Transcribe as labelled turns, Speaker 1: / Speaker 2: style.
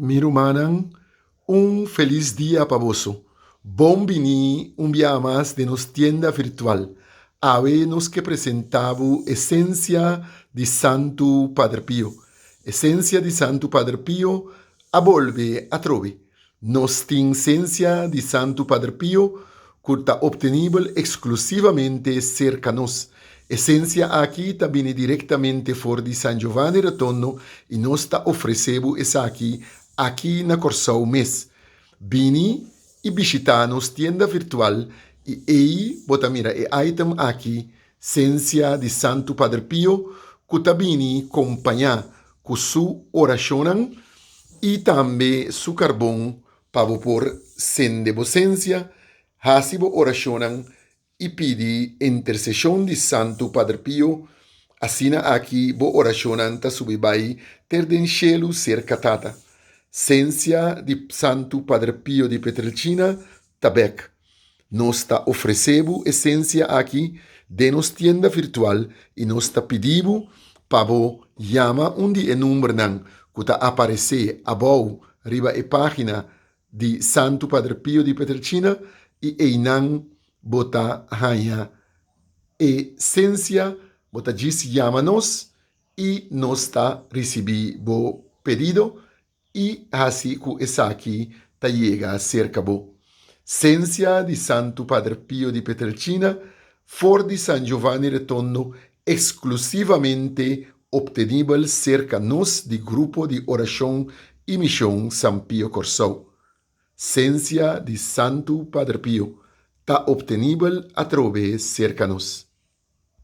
Speaker 1: Mi rumannan, un felis dia pa boso. Bon bini un biaha mas den nos tienda virtual. Awe nos ke presenta bo Esencia di Santu Pader Pio. Esencia di Santu Pader Pio a bolbe atrobe. Nos tin Sensia di Santu Pader Pio ku ta optenibel eksklusivamente serka nos. E sensia aki ta bini direktamente for di San Giovanni Rotondo i nos ta ofresé bo esaki aki na Kòrsou mes. Bini i bishitá nos tienda virtual i ei bo ta mira e item aki, Sensia di Santu Pader Pio, ku ta bini kompañá ku su orashonnan i tambe su karbon pa bo por sende bo sensia, hasi bo orashonnan i pidi interseshon di Santu Pader Pio, asina aki bo orashonnan ta subi bai ter den shelu serka Tata. Sensia di Santu Pader Pio di Pietrelcina ta bek. Nos ta ofresé bo e sensia aki den nos tienda virtual i nos ta pidi bo pa bo yama un di e numbernan ku ta aparesé abou riba e página di Santu Pader Pio di Pietrelcina i einan bo ta haña e sensia. Bo ta djis yama nos i nos ta risibí bo pedido i hasi ku esaki ta yega serka bo. Sensia di Santu Pader Pio di Pietrelcina for di San Giovanni Retondo eksklusivamente optenibel serka nos di Grupo di Orashon i Mishon San Pio Kòrsou. Sensia di Santu Pader Pio ta optenibel atrobe serka nos.